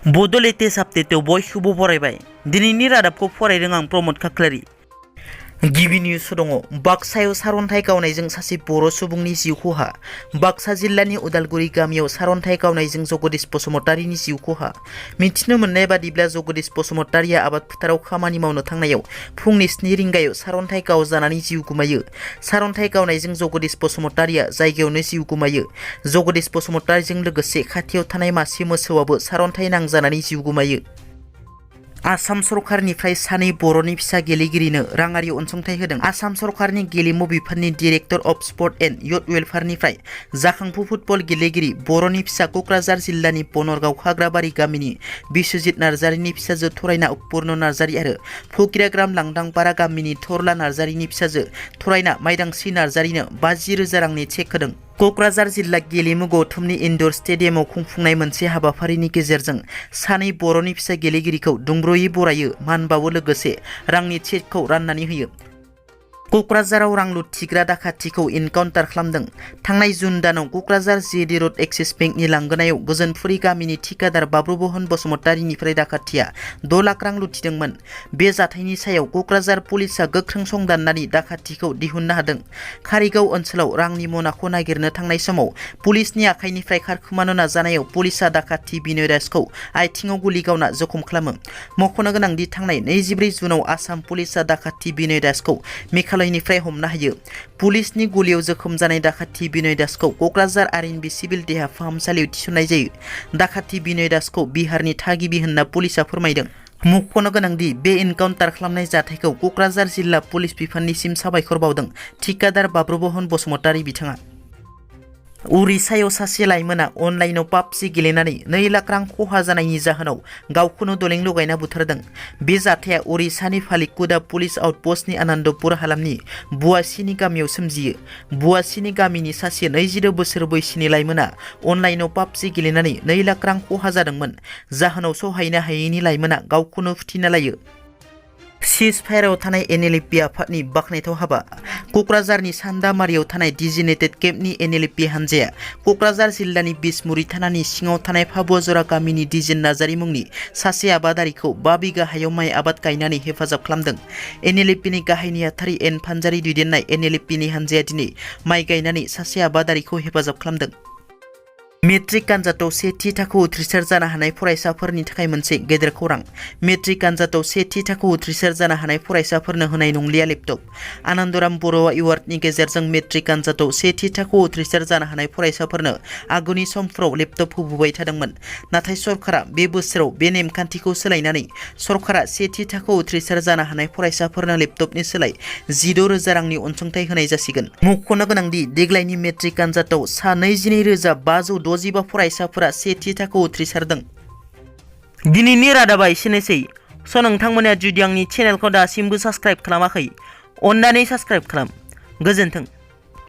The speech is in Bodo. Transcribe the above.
बड' लेटेस्ट आपडेटआव बयखौबो बरायबाय। दिनैनि रादाबखौ फरायदों आं प्रमद खाख्लारि। गिबि निउस दङ बाक्सायाव सारन्थाइ गावनायजों सासे बर' सुबुंनि जिउ खहा। बाक्सा जिल्लानि उदालगुरि गामियाव सारन्थाइ गावनायजों जगदीश बसुमतारीनि जिउ खहा। मिथिनो मोननाय बादिब्ला जगदीश बसुमतारीया आबाद फोथाराव खामानि मावनो थांनायाव फुंनि 7 रिंगायाव सारन्थाइ गावजानानै जिउ गोमायो। सारन्थाइ गावनायजों जगदीश बसुमतारीया जायगायावनो जिउ गोमायो। जगदीश बसुमतारीजों लोगोसे खाथियाव थानाय मासे मोसौआबो सारन्थाइ नांजानानै जिउ गोमायो। आसाम सरकारनिफ्राय सानै बर'नि फिसा गेलेगिरिनो राङारि अनसुंथाइ होदों। आसाम सरकारनि गेलेमु बिफाननि director of sport and youth वेलफेयारनिफ्राय जाखांफु फुटबल गेलेगिरि बर'नि फिसा क'क्राझार जिल्लानि बनरगाव खाग्राबारि गामिनि बिस्वजित नार्जारिनि फिसाजो थरायना उपपुर्ण नार्जारि आरो फकिराग्राम लांदांपारा गामिनि थरला नार्जारिनि फिसाजो थरायना माइदांस्रि नार्जारिनो 50,000 रांनि चेक होदों। क'क्राझार जिल्ला गेलेमु गौथुमनि इनडर स्टेडियामाव खुंफुंनाय मोनसे हाबाफारिनि गेजेरजों सानै बर'नि फिसा गेलेगिरिखौ दुंब्रुयै बरायो, मान बावो लोगोसे रांनि चेकखौ राननानै होयो। क'क्राझाराव रां लुथिग्रा दाखाथिखौ इनकाउन्टार खालामदों। थांनाय जुन दानाव क'क्राझार जिडि रड एक्सिस बेंकनि लांगोनायाव गोजोनफुरि गामिनि ठिकादार बाब्रुबहन बसुमतारीनिफ्राय दाखाथिया 6 लाख रां लुथिदोंमोन। बे जाथायनि सायाव क'क्राझार पुलिसआ गोख्रों संदाननानै दाखाथिखौ दिहुननो हादों। कारिगाव ओनसोलाव रांनि मनाखौ नागिरनो थांनाय समाव पुलिसनि आखाइनिफ्राय खारखोमानो नाजानायाव पुलिसआ दाखाथि बिनय दासखौ आथिङाव गुलि गावना जखम खालामो। मख'नो गोनांदि थांनाय 24 जुनाव आसाम पुलिसआ दाखाथि बिनय दासखौ मेघालयनिफ्राय हमनो हायो। पुलिसनि गुलियाव जोखोम जानाय दाखाथि बिनय दासखौ क'क्राझार आर.एन.बि सिभिल देहा फाहामसालियाव थिसननाय जायो। दाखाथि बिनय दासखौ बिहारनि थागिबि होनना पुलिसआ फोरमायदों। मख'नो गोनांदि बे इनकाउन्टार खालामनाय जाथायखौ क'क्राझार जिल्ला पुलिस बिफाननिसिम साबायखर बावदों ठिकादार बाब्रुबहन बसुमतारी बिथाङा। उरिष्यायाव सासे लाइमोना अनलाइनाव पाबजि गेलेनानै 2 लाख रां खहा जानायनि जाहोनाव गावखौनो दलें लगायना बुथारदों। बे जाथाया उरिष्यानि फालिकुदा पुलिस आउटपस्टनि आनन्दपुर हालामनि बुवासिनि गामियाव सोमजियो। बुवासिनि गामिनि सासे 22 बोसोर बैसोनि लाइमोना अनलाइनाव पाबजि गेलेनानै 2 लाख रां खहा जादोंमोन। जाहोनाव सहायनो हायैनि लाइमोना गावखौनो फुथिना लायो। सिज फायाराव थानाय NLFB आफादनि बाखनायथाव हाबा। क'क्राझारनि सान्दामारियाव थानाय डिजिनेटेड केम्पनि NLFB हानजाया क'क्राझार जिल्लानि बिसमुरि थानानि सिङाव थानाय फाबुवाजरा गामिनि दिजेन नार्जारि मुंनि सासे आबादारिखौ 5 बिगा हायाव माइ आबाद गायनानै हेफाजाब खालामदों। NLFBनि गाहाय नेहाथारि एन फानजारि दैदेननाय NLFBनि हानजाया दिनै माइ गायनानै सासे आबादारिखौ हेफाजाब खालामदों। मेट्रिक आनजादाव सेथि थाखोआव उथ्रिसार जानो हानाय फरायसाफोरनि थाखाय मोनसे गेदेर खौरां। मेट्रिक आनजादाव सेथि थाखोआव उथ्रिसार जानो हानाय फरायसाफोरनो होनाय नंलिया लेपटप। आनन्दराम बर'आ एवार्डनि गेजेरजों मेट्रिक आनजादाव सेथि थाखोआव उथ्रिसार जानो हानाय फरायसाफोरनो आगुनि समफोराव लेपटप होबोबाय थादोंमोन। नाथाय सरकारा बे बोसोराव बे नेमखान्थिखौ सोलायनानै सरकारा सेथि थाखोआव उथ्रिसार जानो हानाय फरायसाफोरनो लेपटपनि सोलाय 16,000 रांनि अनसुंथाइ होनाय जासिगोन। मख'नो गोनांदि देग्लायनि मेट्रिक आनजादाव सा 22,565 फरायसाफोरा सेथि थाखोआव उथ्रिसारदों। दिनैनि रादाबा एसेनोसै। नोंथांमोना जुदि आंनि चेनेलखौ दासिमबो साबस्क्राइब खालामाखै, अन्नानै साबस्क्राइब खालाम। गोजोन्थों।